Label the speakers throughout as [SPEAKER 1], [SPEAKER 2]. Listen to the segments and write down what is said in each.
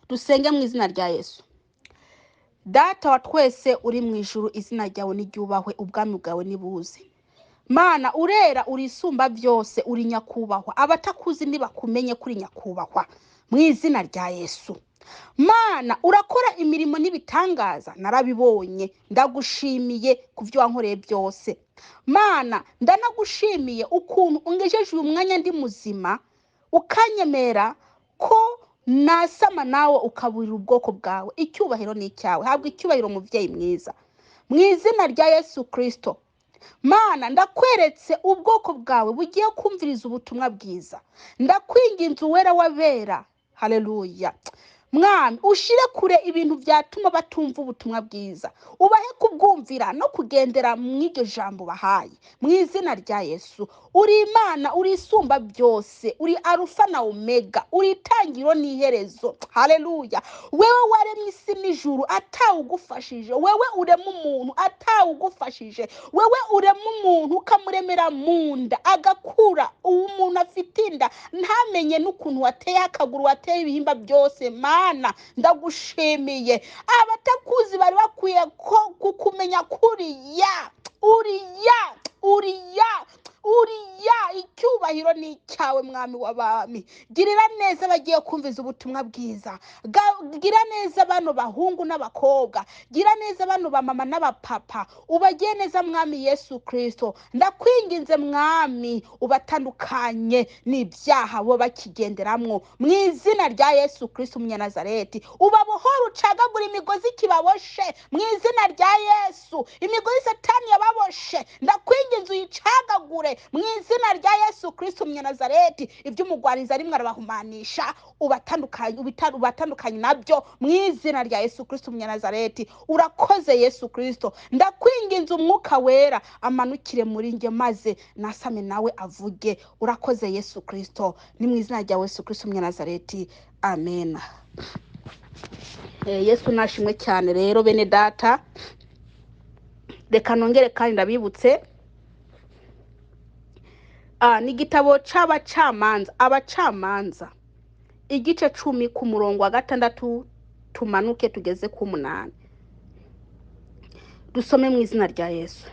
[SPEAKER 1] Dusenge mu izina rya Yesu. Data wa twese uri mu ijuru, izina ryawe niryubahwe, ubwami bwawe nibuze. Mana urera, uri isumba byose, uri nyakubahwa. Abatakuzi ntibakumenye kuri nyakubahwa mu izina rya Yesu. Mana urakora imirimo n'ibitangaza, narabibonye, ndagushimiye ku byo wankoreye byose. Mana ndanagushimiye ukuntu ungejeje uyu mwanya ndi muzima, ukanyemera ko nasama nawe ukaburira ubwoko bwawe. Icyubahiro ni icyawe, habwa icyubahiro mubyeyi mwiza, mu izina rya Yesu Kristo. Mana ndakweretse ubwoko bwawe bugiye kumviriza ubutumwa bwiza, ndakwinginze uwera w'abera, haleluya. Mwami ushire kure ibintu byatuma batumva ubutumwa bwiza, ubahe kubwumvira no kugendera mu iryo jambo bahaye mu izina rya Yesu. Uri Imana, uri isumba byose, uri Arufa na Omega, uri itangiro n'iherezo, haleluya. Wewe waremye isi n'ijuru atawugufashije, wewe urema umuntu atawugufashije, wewe urema umuntu ukamuremera mu nda agakura. Uwo umuntu afite inda ntamenye n'ukuntu wateye akaguru, wateye ibihimba byose. Mana ndagushimiye, abatakuzi bari bakwiye ko kukumenya kuriya uriya uriya uriya. Icyubahiro ni icyawe mwami w'abami. Girira neza abagiye kumviza ubutumwa bwiza, gira neza bano bahungu n'abakobwa, gira neza bano bamama n'abapapa, ubagiye neza mwami Yesu Kristo. Ndakwinginze mwami, ubatandukanye n'ibyaha bo bakigenderamwo mu izina rya Yesu Kristo umunyanazareti. Ubabohore, ucagagura imigozi kibaboshe mu izina rya Yesu. Imigozi Satani yababoshe ndakwinginze uyicagagure mu izina rya Yesu Kristo umunyanazareti. Ibyo umugwariza arimwe arabahumanisha, ubatandukanye nabyo mu izina rya Yesu Kristo umunyanazareti. Urakoze Yesu Kristo, ndakwinginze umwuka wera amanukire muri nge maze nasame nawe avuge. Urakoze Yesu Kristo, ni mu izina rya Yesu Kristo umunyanazareti, amen. Yesu nashimwe cyane. Rero bene data, reka nongere kandi ndabibutse, ni igitabo c'abacamanza, abacamanza igice 10 ku murongo wa 6 tumanuke tugeze ku 8, dusome mu izina rya Yesu.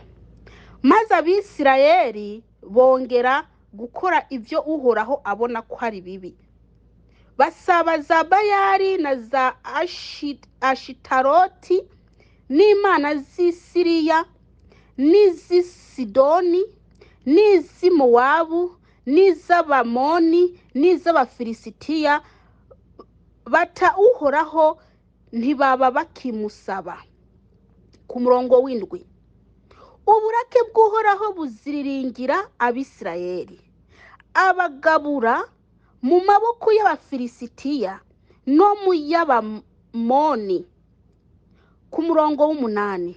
[SPEAKER 1] Maze Abisirayeli bongera gukora ibyo Uhoraho abona ko ari bibi, basaba za Bayali na za Ashitaroti n'imana z'i Siriya n'iz'i Sidoni n'iz'i Mowabu n'iz'Abamoni n'iz'Abafilisitiya, bata Uhoraho ntibaba bakimusaba. Ku murongo w'indwi, uburake bw'Uhoraho buziriringira Abisirayeli, abagabura mu maboko y'Abafilisitiya no mu y'Abamoni. Ku murongo w'umunani,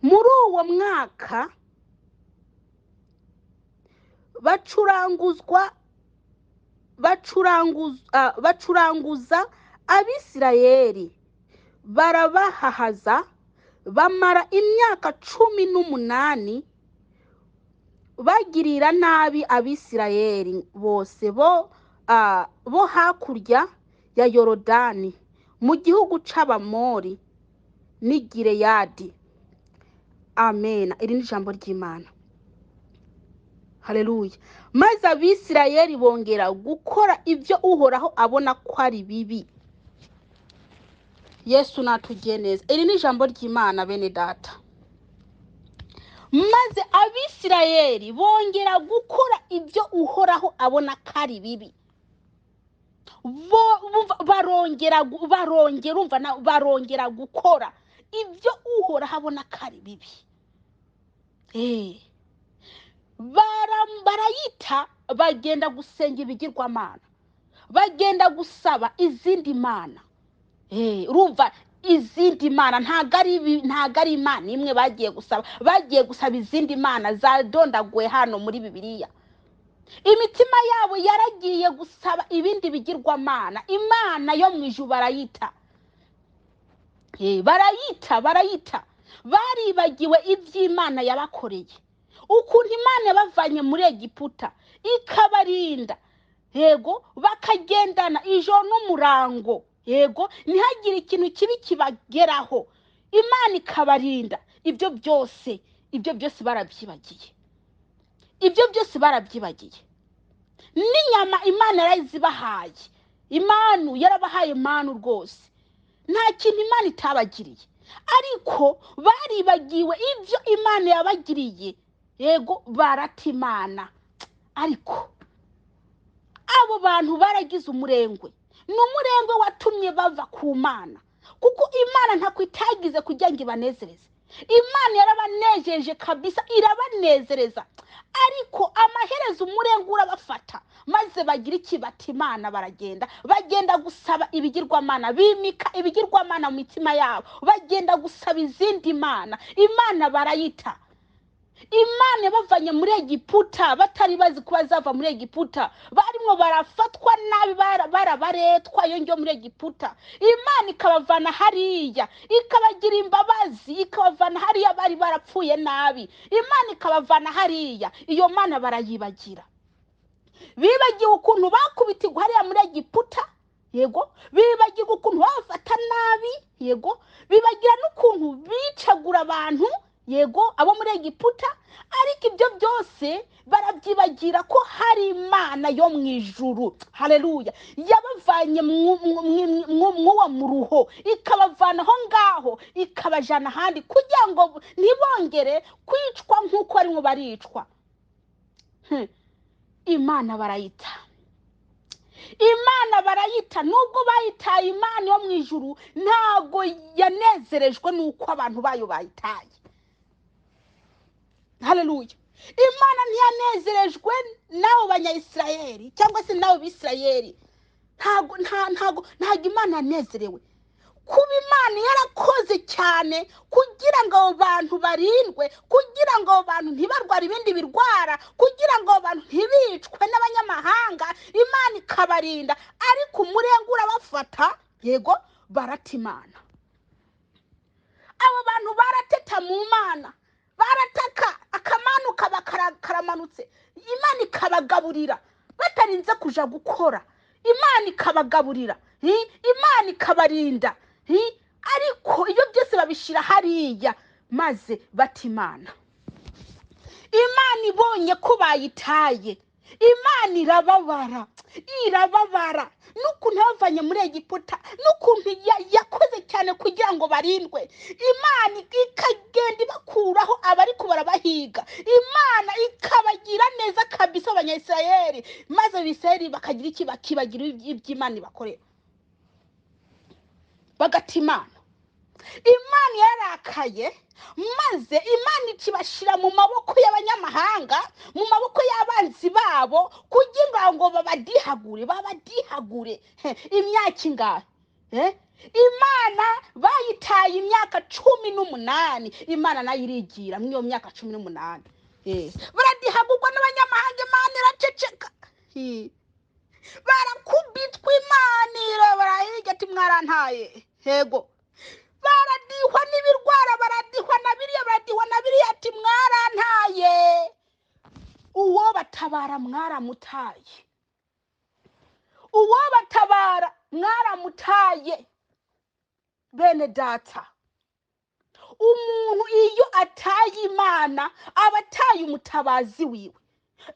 [SPEAKER 1] muri uwo mwaka bacuranguza Abisirayeli, barabahahaza, bamara imyaka 18 bagirira nabi Abisirayeli bose bo hakurya ya Yorodani mu gihugu c'Abamori n'i Gileyadi. Amen. Iri ni ijambo ry'Imana. Haleluya. Maze Abisirayeli bongera gukora ibyo Uhoraho abona ko ari bibi. Yesu natugiye neza. Iri ni ijambo ry'Imana bene data. Maze Abisirayeli bongera gukora ibyo Uhoraho abona ko ari bibi. Barongera gukora ibyo Uhoraho abona ko ari bibi. Barayita, bagenda gusenga ibigirwamana, bagenda gusaba izindi mana. Urumva izindi mana ntago ari imana imwe bagiye gusaba, bagiye gusaba izindi mana zadondaguwe hano muri Bibiliya. Imitima yabo yaragiye gusaba ibindi bigirwamana, Imana yo mu ijuru barayita. Barayita. Baribagiwe iby'Imana yabakoreye, ukuntu Imana yabavanye muri Egiputa ikabarinda, yego bakagendana ijoro n'umurango. Yego, ntihagire ikintu kibi kibageraho, Imana ikabarinda. Ibyo byose, ibyo byose barabyibagiye, ibyo byose barabyibagiye. N'inyama Imana yarazibahaye, imanu yarabahaye manu rwose, nta kintu Imana itabagiriye, ariko baribagiwe ibyo Imana yabagiriye. Yego, barata Imana. Ariko abo bantu baragize umurengwe, ni umurengwe watumye bava ku Mana, kuko Imana ntako itagize kugira ngo ibanezereze. Imana yarabanejeje kabisa, irabanezereza, ariko amaherezo umurengwe urabafata, maze bagira iki? Bata Imana, baragenda, bagenda gusaba ibigirwamana, bimika ibigirwamana mu mitima yabo, bagenda gusaba izindi mana, Imana barayita. Imana yabavanye muri Egiputa batari bazi ko bazava muri Egiputa, barimo barafatwa nabi, barabaretwa iyo ngiyo muri Egiputa. Imana ikabavana hariya, ikabagira imbabazi, ikabavana hariya bari barapfuye nabi, Imana ikabavana hariya. Iyo Mana barayibagira, bibagiwe ukuntu bakubitirwa hariya muri Egiputa. Yego, bibagirwa ukuntu babafata nabi. Yego, bibagira n'ukuntu bicagura abantu, yego, abo muri Egiputa. Ariko ibyo byose barabyibagira ko hari Imana yo mu ijuru, haleluya, yabavanye mw'uwo muruho, ikabavana aho ngaho ikabajana ahandi, kugira ngo ntibongere kwicwa nk'uko barimo baricwa. Imana barayita, Imana barayita. Nubwo bayitaye, Imana yo mu ijuru ntabwo yanezerejwe n'uko abantu bayo bayitaye. Haleluya. Imana ntiyanezerejwe n'abo Banyayisirayeli cyangwa se n'abo Bisirayeli. Ntago, ntago, ntago Imana yanezerewe. Kuba Imana yarakoze cyane kugira ngo abo bantu barindwe, kugira ngo abo bantu ntibarware ibindi birwara, kugira ngo abo bantu ntibicwe n'abanyamahanga, Imana ikabarinda. Ariko umurengwe urabafata, yego, barata Imana. Abo bantu barateta mu Mana, barataka, akamanu kaba karamanutse, Imana ikabagaburira batarinze kuja gukora, Imana ikabagaburira, Imana ikabarinda, ariko ibyo byose babishira hariya maze bata Imana. Imana ibonye ko bayitaye, Imana irababara, irababara n'ukuntu yabavanye muri Egiputa, n'ukuntu yakoze cyane kugira ngo barindwe. Imana ikagenda ibakuraho abariko barabahiga, Imana ikabagira neza kabisa Abanyayisirayeli, maze Abisirayeli bakagira iki? Bakibagira iby'Imana ibakorera, bagata Imana. Imana yarakaye, maze Imana ikibashira mu maboko y'abanyamahanga, mu maboko y'abanzi babo, kugira ngo babadihagure, babadihagure. Imyaka ingahe? Imana bayitaye imyaka 18, Imana nayo irigira muri iyo myaka 18. Baradihagurwa n'abanyamahanga, Imana iraceceka. Barakubitwa, Imana irabarahirya ati mwarantaye. Yego, baradihwa n'ibirwara, baradihwa na biriya, baradihwa na biriya, ati mwarantaye. Uwo batabara mwaramutaye, uwo batabara mwaramutaye. Bene data, umuntu iyo ataye Imana aba ataye umutabazi wiwe.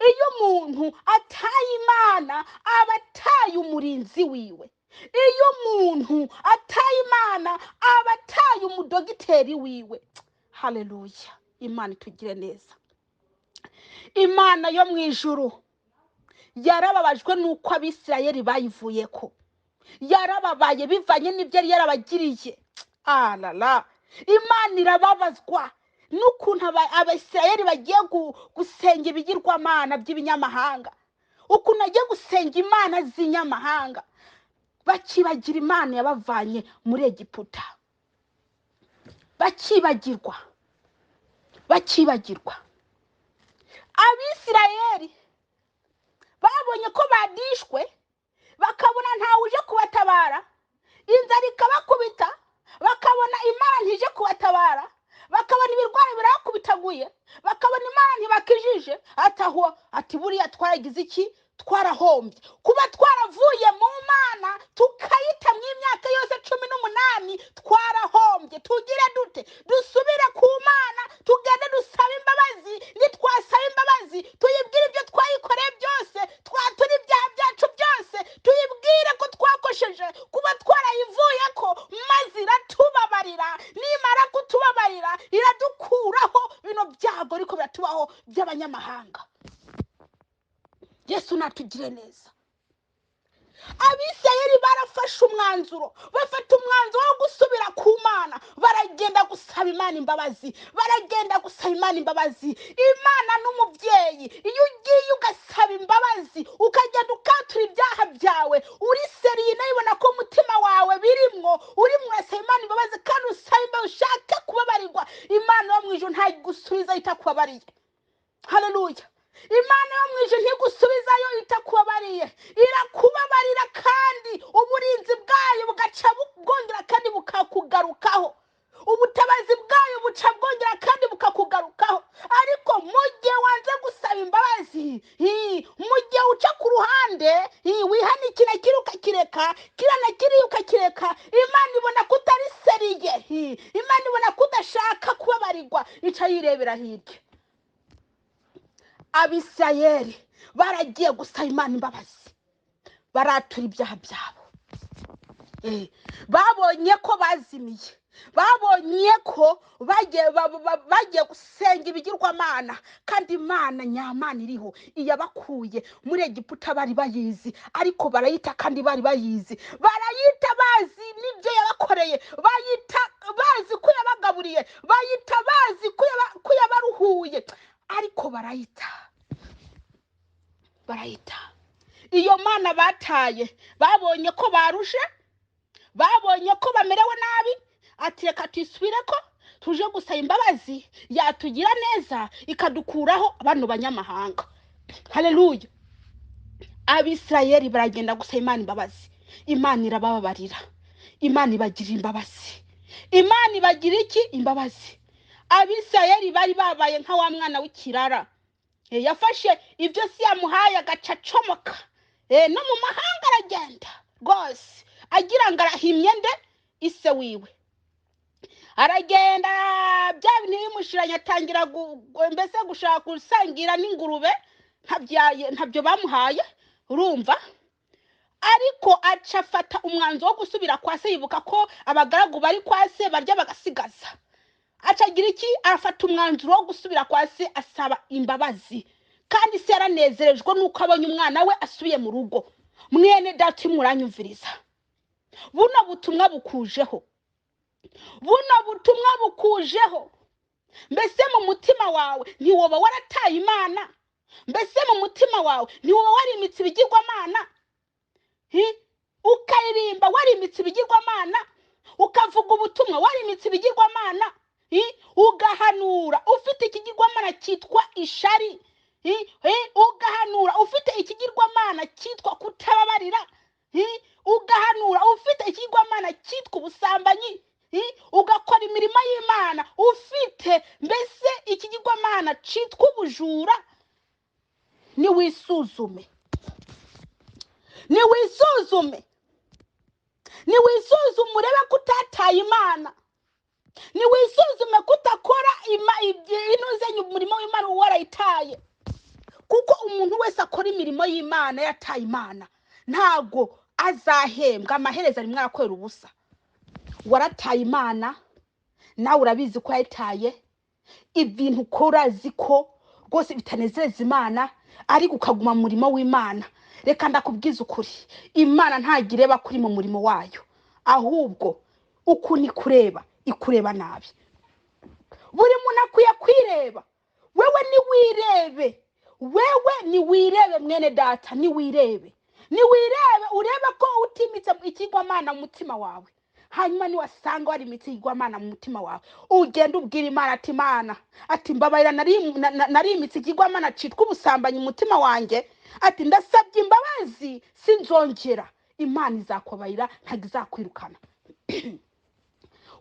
[SPEAKER 1] Iyo umuntu ataye Imana aba ataye umurinzi wiwe. Iyo umuntu ataye Imana aba ataye umudogiteri wiwe. Haleluya, Imana itugire neza. Imana yo mu ijuru yarababajwe n'uko Abisirayeli bayivuyeko, yarababaye bivanye n'ibyo yari yarabagiriye. Alala, Imana irababazwa n'ukuntu Abisirayeli bagiye gusenga ibigirwamana by'ibinyamahanga, ukuntu bagiye gusenga imana z'inyamahanga, bakibagira Imana yabavanye muri Egiputa, bakibagirwa, bakibagirwa. Abisirayeli babonye ko badishwe, bakabona ntawe uje kubatabara, inzara ikabakubita, bakabona Imana ntije kubatabara, bakabona ibirwara birabakubitaguye, bakabona Imana ntibakijije. Ataho ati buriya twaragize iki? Twarahombye. Kuba twaravuye mu Mana tukayita mu imyaka Natugire neza. Abisirayeli barafashe umwanzuro, bafata umwanzuro wo gusubira ku Mana, baragenda gusaba Imana imbabazi, baragenda gusaba Imana imbabazi. Imana n'umubyeyi, iyo ugiye ugasaba imbabazi, ukagenda ukatura ibyaha byawe, uri seriye nayo ibona ko umutima wawe birimwo, urimo urasaba Imana imbabazi kandi usaba imbabazi ushaka kubabarirwa, Imana yo mu ijuru ntayigusubiza itakubabariye. Haleluya. Imana yo mu ijuru ntigusubizayo itakubabariye, irakubabarira kandi uburinzi bwayo bugaca bwongera kandi bukakugarukaho, ubutabazi bwayo buca bwongera kandi bukakugarukaho. Ariko mu gihe wanze gusaba imbabazi, mu gihe uca ku ruhande, wihana iki na kiriya ukakireka, kiriya na kiriya ukakireka, Imana ibona ko utari seriye, Imana ibona ko udashaka kubabarirwa, ica yirebera hirya. Abisirayeli baragiye gusaba Imana imbabazi, baratura ibyaha byabo. Babonye ko bazimiye, babonye ko bagiye gusenga ibigirwamana, kandi Imana nyamana iriho, iyabakuye muri Egiputa bari bayizi, ariko barayita kandi bari bayizi, barayita bazi n'ibyo yabakoreye, bayita bazi ko yabagaburiye, bayita bazi ko yabaruhuye, ariko barayita, barayita. Iyo Mana bataye, babonye ko barushe, babonye ko bamerewe nabi, ati reka tuyisubire ko tuje gusaba imbabazi, yatugira neza ikadukuraho bano banyamahanga. Haleluya. Abisirayeli baragenda gusaba Imana imbabazi, Imana irabababarira, Imana ibagirira imbabazi, Imana ibagira iki? Imbabazi. Abisirayeli bari babaye nka wa mwana w'ikirara, yafashe ibyo si yamuhaye agaca acomoka, no mu mahanga aragenda rwose agira ngo arahimye nde ise wiwe, aragenda bya bintu bimushiranye, atangira mbese gushaka gusangira n'ingurube, ntabyo bamuhaye, urumva. Ariko aca afata umwanzuro wo gusubira kwa se, yibuka ko abagaragu bari kwa se barya bagasigaza. Acagira iki? Arafata umwanzuro wo gusubira kwa se, asaba imbabazi, kandi se yaranezerejwe nuko abonye umwana we asubiye mu rugo. Mwene data muranyumviriza, buno butumwa bukujeho, buno butumwa bukujeho. Mbese mu mutima wawe ntiwoba warataye Imana? Mbese mu mutima wawe ntiwoba warimitse ibigirwamana? Ukaririmba warimitse ibigirwamana, ukavuga ubutumwa warimitse ibigirwamana, ugahanura ufite ikigirwamana cyitwa ishari, ugahanura ufite ikigirwamana cyitwa kutababarira, ugahanura ufite ikigirwamana cyitwa ubusambanyi, ugakora imirimo y'Imana ufite mbese ikigirwamana cyitwa ubujura. Niwisuzume, niwisuzume, niwisuzume urebe ko utataye Imana, niwisuzume ko utakora inoze umurimo w'Imana warayitaye. Kuko umuntu wese akora imirimo y'Imana yataye Imana ntago azahembwa, amaherezo arimwo arakorera ubusa. Warataye Imana, nawe urabizi ko yayitaye, ibintu ukora azi ko rwose bitanezeza Imana, ariko ukaguma mu murimo w'Imana. Reka ndakubwiza ukuri, Imana ntago ireba kuri mu murimo wayo, ahubwo ukuntu ikureba, ikureba nabi. Buri muntu akwiye kwireba. Wewe niwirebe, wewe niwirebe mwene data, niwirebe, niwirebe urebe ko utimitse ikigwamana mu mutima wawe. Hanyuma niwasanga warimitse ikigwamana mu mutima wawe, ugenda ubwira Imana ati Imana, ati mbabarira, narimitse ikigwamana citwa ubusambanyi mu mutima wanjye, ati ndasabye imbabazi sinzongera. Imana izakubabarira, ntabwo izakwirukana.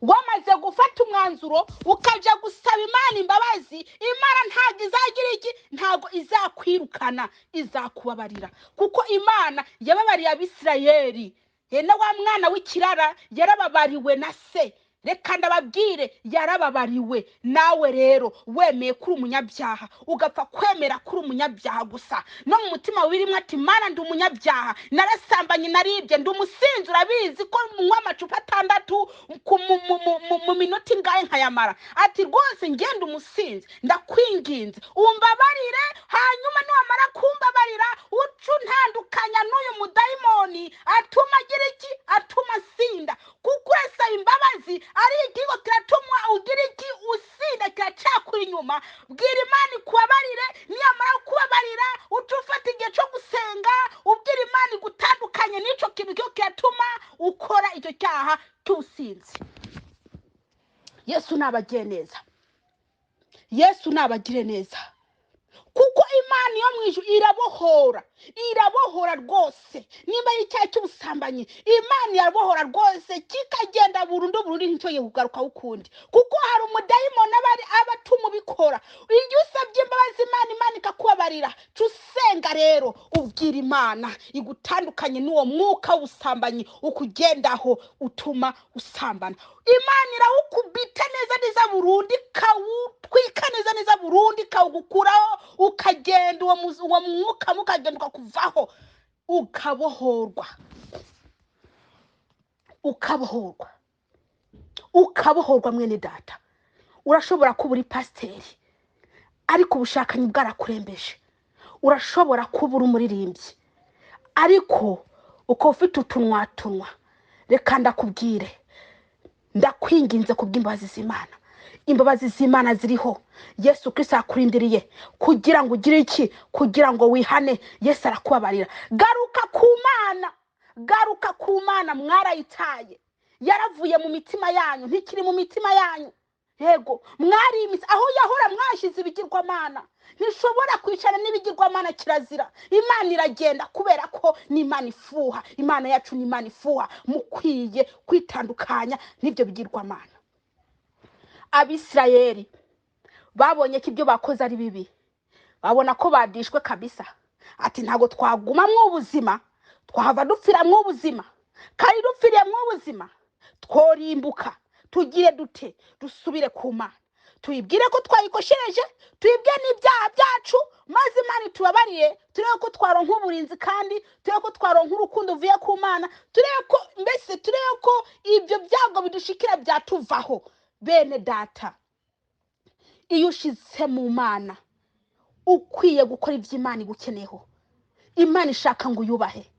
[SPEAKER 1] Wamaze gufata umwanzuro ukaja gusaba Imana imbabazi, Imana ntabwo izagira iki? Ntabwo izakwirukana, izakubabarira. Kuko Imana yababariye Abisirayeli. Na wa mwana w'ikirara yarababariwe na se. Reka ndababwire, yarababariwe. Nawe rero wemeye kuri umunyabyaha, ugapfa kwemera kuri umunyabyaha gusa, no mu mutima wirimo ati Mana ndi umunyabyaha, narasambanye, naribye, ndi umusinzi, urabizi ko nywa amacupa 6 mu minota ingahe nkayamara, ati rwose ngende umusinzi, ndakwinginze umbabarire, hanyuma niwamara kumbabarira uce untandukanya n'uyu mudayimoni atuma agira iki, atuma asinda. Kuko urasaba imbabazi ari ikigo kiratuma ugira iki, usinda, kiracakura inyuma. Bwira Imana ikubabarire, niyamara kubabarira uce ufata igihe cyo gusenga, ubwira Imana igutandukanye n'icyo kintu cyo kiratuma ukora icyo cyaha cy'ubusinzi. Yesu nabagire neza, Yesu nabagire neza, kuko Imana yo mu ijuru irabohora, irabohora rwose. Nimba ari icyaha cy'ubusambanyi, Imana irabohora rwose, kikagenda burundu burundu, nticyoye kugaruka ukundi, kuko hari umudayimoni aba atuma ubikora. Iyo usabye imbabazi Imana, Imana ikakubabarira. Ca usenga rero, ubwira Imana igutandukanye n'uwo mwuka w'ubusambanyi ukugendaho utuma usambana. Imana irawukubita neza neza burundu, ikawutwika neza neza burundu, ikawugukuraho, ukagenda uwo mwuka mukagenda ukakuvaho, ukabohorwa, ukabohorwa, ukabohorwa. Mwene data, urashobora kuba uri pasiteri ariko ubushakanyi bwarakurembeje, urashobora kuba uri umuririmbyi ariko ukaba ufite utunwatunwa. Reka ndakubwire, ndakwinginze kubw'imbabazi z'Imana. Imbabazi z'Imana ziriho. Yesu Kristo akurindiriye kugira ngo ugire iki, kugira ngo wihane. Yesu arakubabarira. Garuka ku Mana, garuka ku Mana. Mwarayitaye, yaravuye mu mitima yanyu, ntikiri mu mitima yanyu. Yego, mwarimitse aho yahora, mwashyize ibigirwamana. Ntishobora kwicara n'ibigirwamana, kirazira. Imana iragenda kubera ko ni Imana ifuha. Imana yacu ni Imana ifuha. Mukwiye kwitandukanya n'ibyo bigirwamana. Abisirayeli babonye ko ibyo bakoze ari bibi, babona ko badishwe kabisa. Ati ntago twaguma mu buzima, twahava dupfira mu buzima, kandi dupfiriye mu buzima tworimbuka. Tugire dute? Dusubire ku Mana, tuyibwire ko twayikoshereje, tuyibwire n'ibyaha byacu, maze Imana itubabarire, turebe ko twaronka uburinzi, kandi turebe ko twaronka urukundo ruvuye ku Mana, turebe ko mbese turebe ko ibyo byago bidushikira byatuvaho. Bene data, iyo ushize mu Mana ukwiye gukora ibyo Imana igukeneyeho. Imana ishaka ngo uyubahe.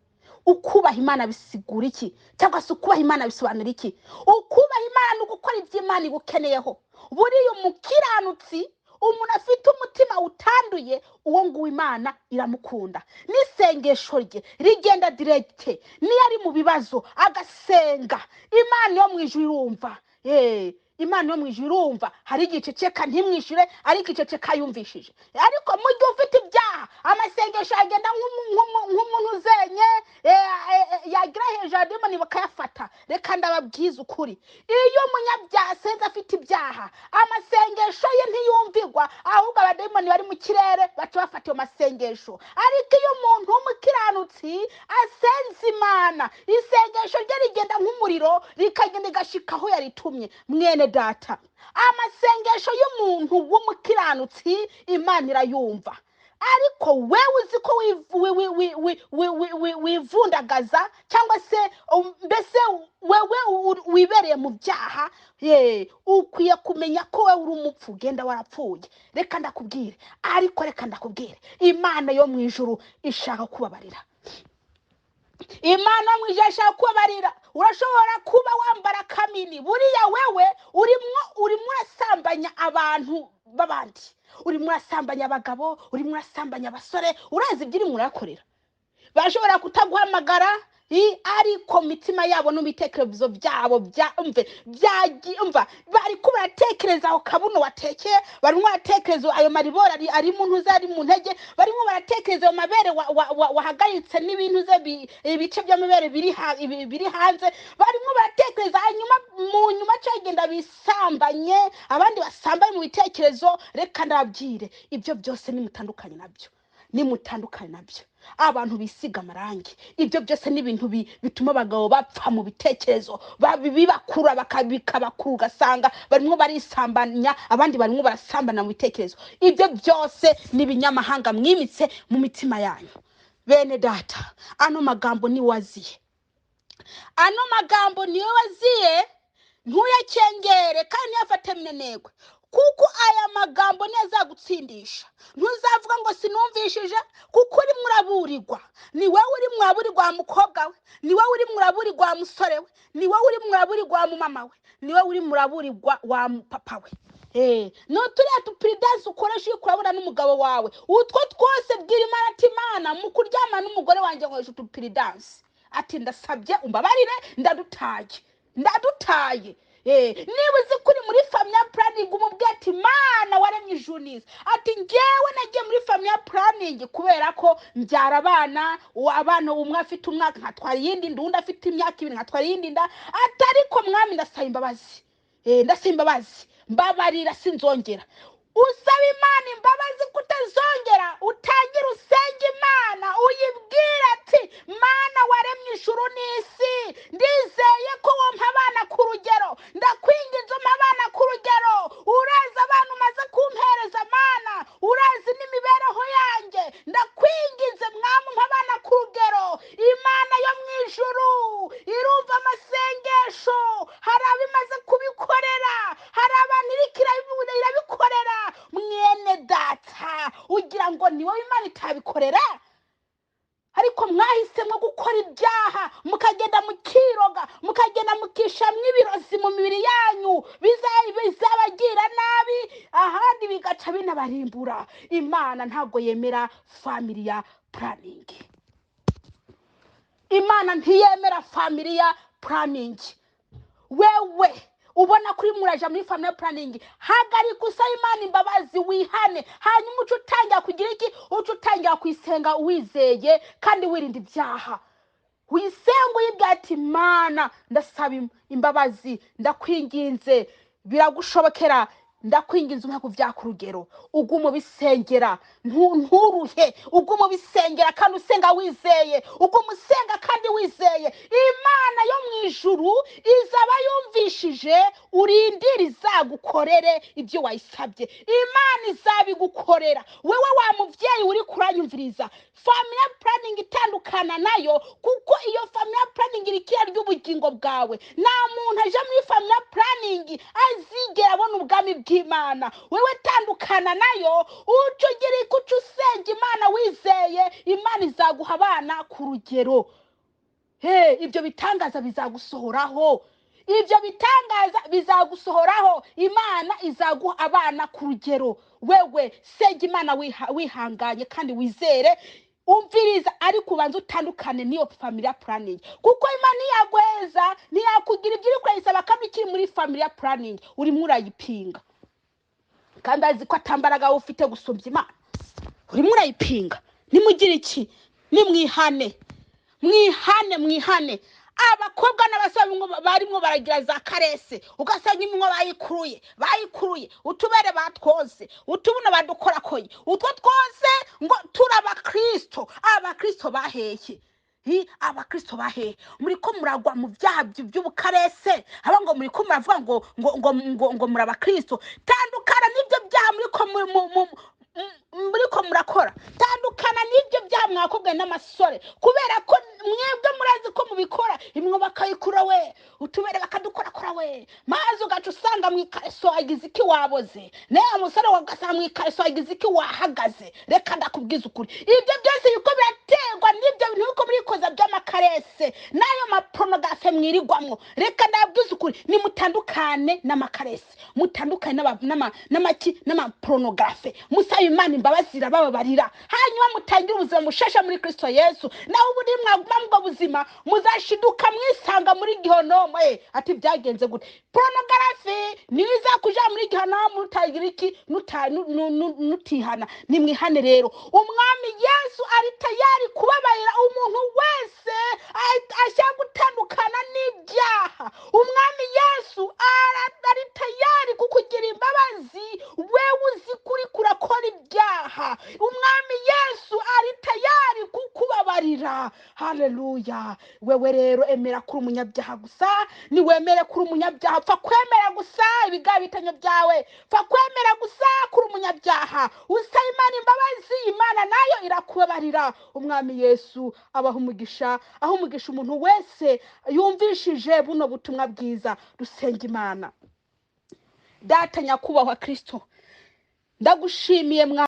[SPEAKER 1] Ukubaha Imana bisigura iki? Cyangwa se ukubaha Imana bisobanura iki? Ukubaha Imana ni ugukora ibyo Imana igukeneyeho. Buriya umukiranutsi, umuntu afite umutima utanduye, uwo nguwo Imana iramukunda. N'isengesho rye rigenda direct. Niyo ari mu bibazo agasenga, Imana yo mu ijuru irumva. Imana yo mu ijuru irumva. Hari igihe iceceka ntimwishyure, ariko iceceka yumvishije. Ariko mu gihe ufite ibyaha, amasengesho agenda nk'umuntu uzenye, yagira hejuru ya demoni bakayafata. Reka ndababwize ukuri, iyo umunyabyaha asenze afite ibyaha, amasengesho ye ntiyumvigwa, ahubwo abademoni bari mu kirere baca bafata ayo masengesho. Ariko iyo umuntu w'umukiranutsi asenze Imana, isengesho rye rigenda nk'umuriro, rikagenda rigashika aho yaritumye. Mwene data, amasengesho y'umuntu w'umukiranutsi Imana irayumva. Ariko wewe uzi ko wivundagaza, cyangwa se mbese wewe wibereye mu byaha, ukwiye kumenya ko wewe uri umupfu, ugenda warapfuye. Reka ndakubwire, ariko reka ndakubwire, Imana yo mu ijuru ishaka kubabarira. Imana mu ijuru ishaka kubabarira. Urashobora kuba wambara kamini, buriya wewe urimo urasambanya abantu b'abandi, urimo urasambanya abagabo, urimo urasambanya abasore, urazi ibyo urimo urakorera. Bashobora kutaguhamagara, ariko mitima yabo n'ibitekerezo byabo umva, bari ko baratekereza aho kabuno watekeye, barimo baratekereza ayo maribora ari mu ntuze, ari mu ntege, barimo baratekereza ayo mabere wahagaritse n'ibintu ze ibice by'amabere biri hanze, barimo baratekereza. Hanyuma mu nyuma cyagenda bisambanye, abandi basambanye mu bitekerezo. Reka ndababwire, ibyo byose nimutandukanye nabyo. Nimutandukane nabyo. Abantu bisiga amarangi, ibyo byose ni ibintu bituma abagabo bapfa mu bitekerezo, bibakura bikabakura, ugasanga barimo barisambanya, abandi barimo barasambana mu bitekerezo. Ibyo byose ni ibinyamahanga mwimitse mu mitima yanyu. Bene data, ano magambo ni waziye, ano magambo niyo waziye, ntuyakengere kandi ntuyafate minenegwe, kuko aya magambo niyo azagutsindisha. Ntuzavuga ngo sinumvishije, kuko urimo uraburirwa. Ni wowe urimo uraburirwa wa mukobwa we, ni wowe urimo uraburirwa wa musore we, ni wowe urimo uraburirwa wa mumama we, ni wowe urimo uraburirwa wa papa we. Nuturiya tupiridansi ukoresha iyo urabura n'umugabo wawe, utwo twose bwira Imana ati Imana, mu kuryama n'umugore wanjye nkoresha utupiridansi, ati ndasabye umbabarire, ndadutaye, ndadutaye. Niba uzi ko uri muri family planning, umubwire ati Mana waremye ijuru n'isi, ati njyewe nagiye muri family planning kubera ko mbyara abana, abana umwe afite umwaka nkatwara iyindi nda, undi afite imyaka 2 nkatwara iyindi nda, ati ariko mwami ndasaba imbabazi, ndasaba imbabazi, mbabarira sinzongera. Usaba Imana imbabazi kutazongera, utangire usenge Imana, uyibwire ati Mana waremye ijuru n'isi, ndizeye ko wompa abana ku rugero, ndakwinginze umpa abana ku rugero, urazi abana umaze kumpereza Mana, urazi n'imibereho yanjye, ndakwinginze mwami umpa abana ku rugero. Imana yo mu ijuru irumva amasengesho, hari abimaze kubikorera, hari abantu iriko irabikorera. Mwene data, ugira ngo ni wowe Imana itabikorera? Ariko mwahisemo gukora ibyaha, mukagenda mukiroga, mukagenda mukishamwa ibirozi mu mibiri yanyu, bizabagira nabi, ahandi bigaca binabarimbura. Imana ntabwo yemera family planning. Imana ntiyemera family planning. Wewe ubona kuri muraja muri family planning, hagarika usaba Imana imbabazi, wihane, hanyuma uce utangira kugira iki? Uce utangira kuyisenga wizeye kandi wirinda ibyaha. Wisenga uyibwira ati Mana ndasaba imbabazi, ndakwinginze, biragushobokera, ndakwinginze umpe kuvyaka urugero. Ugume ubisengera, nturuhe, ugume ubisengera kandi usenga wizeye, ugume usenga kandi wizeye. Imana yo mu ijuru izaba yumvishije, urindire izagukorere ibyo wayisabye. Imana izabigukorera. Wewe wa muvyeyi uri kuranyumviriza, family planning itandukana nayo, kuko iyo family planning iri kira ry'ubugingo bwawe. Nta muntu aja muri family planning azigera abona ubwami bw'Imana. Wewe tandukana nayo, uce ugira icyo uca usenga Imana wizeye, Imana izaguha abana ku rugero. He, ibyo bitangaza bizagusohoraho, ibyo bitangaza bizagusohoraho. Imana izaguha abana ku rugero. Wewe senga Imana wihanganye kandi wizere, umviriza, ariko ubanze utandukane n'iyo family planning, kuko Imana ntiyaguheza, ntiyakugira ibyo uri kurayisaba kandi ukiri muri family planning urimo urayipinga, kandi azi ko atambaraga ufite gusumbya Imana, urimo urayipinga. Nimugire iki? Nimwihane, mwihane, mwihane. Abakobwa n'abasore barimo baragira za karese, ugasanga imwe bayikuruye, bayikuruye, utubere batwoze, utubuno badukorakoye, utwo twose ngo turabakristo. Abakristo baheye, abakristo bahehe? Muriko muragwa mu byaha by'ubukarese, aba ngo muriko muravuga ngo ngo ngo ngo ngo muri abakristo. Tandukana n'ibyo byaha muriko muriko murakora, tandukana n'ibyo byaha mwakobwa n'amasore, kubera ko mwebwe murazi ko mubikora. Imwe bakayikura we, utubere bakadukorakora we, maze ugaca usanga mu ikariso wagize iki waboze, nawe musore ugasanga mu ikariso wagize iki wahagaze. Reka ndakubwiza ukuri, ibyo byose biko biraterwa n'ibyo bintu biko murikoza by'amakarese n'ayo mapornografe mwirirwamwo. Reka ndabwiza ukuri, nimutandukane n'amakarese, mutandukane n'amaki n'amapornografe, musabe Imana imbabazi irabababarira, hanyuma mutangire ubuzima bushasha muri Kristo Yesu. Naho ubundi mwaguma mubwo buzima muzashiduka mwisanga muri gihonomo. Ati byagenze gute? Pornography niyo izakuja muri gihonomo nutagira iki? Nutihana. Nimwihane rero, Umwami Yesu ari tayari kubabarira umuntu wese ashaka gutandukana n'ibyaha. Umwami Yesu ari tayari kukugira imbabazi, wewe uzi kuri kurakora ibyaha. Umwami Yesu Haleluya. Wewe rero emera kuri umunyabyaha gusa, niwemere kuri umunyabyaha, pfa kwemera gusa ibigabitanyo byawe, pfa kwemera gusa kuri umunyabyaha, usaba Imana imbabazi, Imana nayo irakubabarira. Umwami Yesu abaha umugisha, aho umugisha umuntu wese yumvishije buno butumwa bwiza. Dusenga Imana. Data nyakubahwa Kristo, ndagushimiye mwa